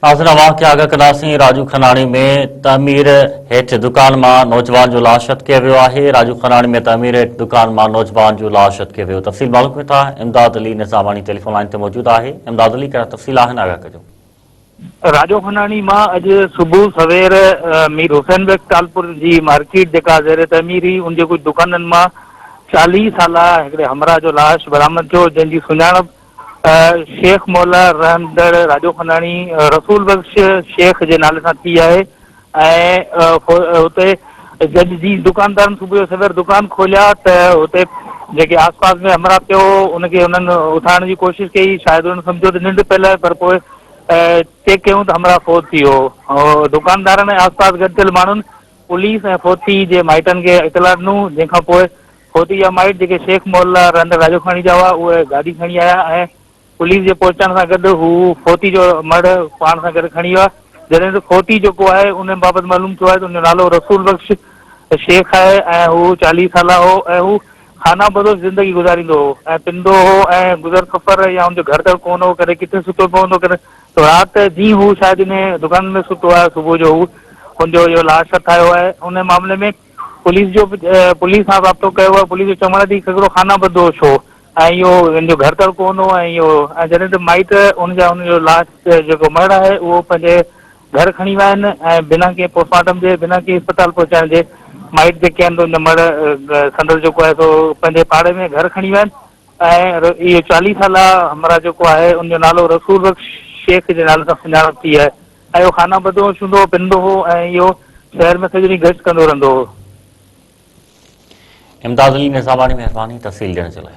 ناظرين اوهان کي آگاهه ڪنداسين راڄو کناڻي ۾ تعمير هيٺ دڪان مان نوجوان جو لاش هٿ ڪيو ويو آهي راڄو کناڻي ۾ تعمير هيٺ دڪان مان نوجوان جو لاش هٿ ڪيو ويو تفصيل معلوم ڪيون ٿا امداد علي نظاماڻي ٽيليفون لائين تي موجود آهي امداد علي ڪهڙا تفصيل آهن آگاهه ڪجو. راڄو کناڻي مان اڄ صبح سوير مير حسين بخش ٽالپر جي مارڪيٽ جيڪا زير تعمير هئي ان جي ڪجهه دڪانن مان 40 سالا هڪڙي همراهه جو لاش برآمد ٿيو جنهن جي سڃاڻپ شيخ مولا رهندڙ راڄو خنداڻي رسول بخش شيخ جي نالي سان ٿي آهي ۽ اتي جڏهن جي دڪاندارن صبح جو سوير دڪان کوليا ته اتي جيڪي آس پاس ۾ همراهه پيو هو ان کي انهن اٿارڻ جي ڪوشش ڪئي شايد انهن سمجهيو ته ننڊ پيل آهي پر پوء چيڪ ڪيون ته همراهه فوت ٿي ويو هو دڪاندارن ۽ آس پاس گڏ ٿيل ماڻهن پوليس ۽ فوتي جي مائٽن کي اطلاع ڏنو جنهن کان پوء فوتي جا مائٽ جيڪي شيخ محلا رهندڙ راڄوکاڻي جا هئا اهي گاڏي کڻي آيا ۽ پوليس جي پهچڻ سان گڏ هو فوتي جو مڙهه پاڻ سان گڏ کڻي ويا جڏهن ته فوتي جيڪو آهي ان بابت معلوم ٿيو آهي ته ان جو نالو رسول بخش شيخ آهي ۽ هو 40 سالا هو ۽ هو خانه بدوش زندگي گذاريندو هو ۽ پنندو هو ۽ گذر سفر يا ان جو گهر تڙ ڪونه هو ڪڏهن ڪٿي ستو پوندو ڪڏهن ته رات جيئن هو شايد ان دڪان ۾ ستو آهي صبح جو هو ان جو اهو لاش هٿ آيو آهي ان معاملي ۾ پوليس جو پوليس سان رابطو ڪيو ويو پوليس جو چوڻ آهي ته هي هڪڙو خانه بدوش هو ۽ اهو هن جو گهر تڙ ڪونه هو ۽ اهو ۽ جڏهن ته مائٽ ان جا ان جو لاش جيڪو مڙهه آهي اهو پنهنجي گهر کڻي ويا آهن ۽ بنا ڪنهن پوسٽ مارٽم جي بنا ڪنهن اسپتال پهچائڻ جي مائٽ جيڪي آهن ان مڙهه سندس جيڪو آهي سو پنهنجي پاڙي ۾ گهر کڻي ويا آهن ۽ اهو 40 سالا همراهه جيڪو آهي ان جو نالو رسول بخش شيخ جي نالي سان سڃاڻپ ٿي آهي ۽ اهو خانه بدوش هوندو هو، پنندو هو ۽ اهو شهر ۾ سڄو ڏينهن گشت ڪندو رهندو هو. امداد علي نظاماڻي مهرباني تفصيل ڏيڻ جي لاء.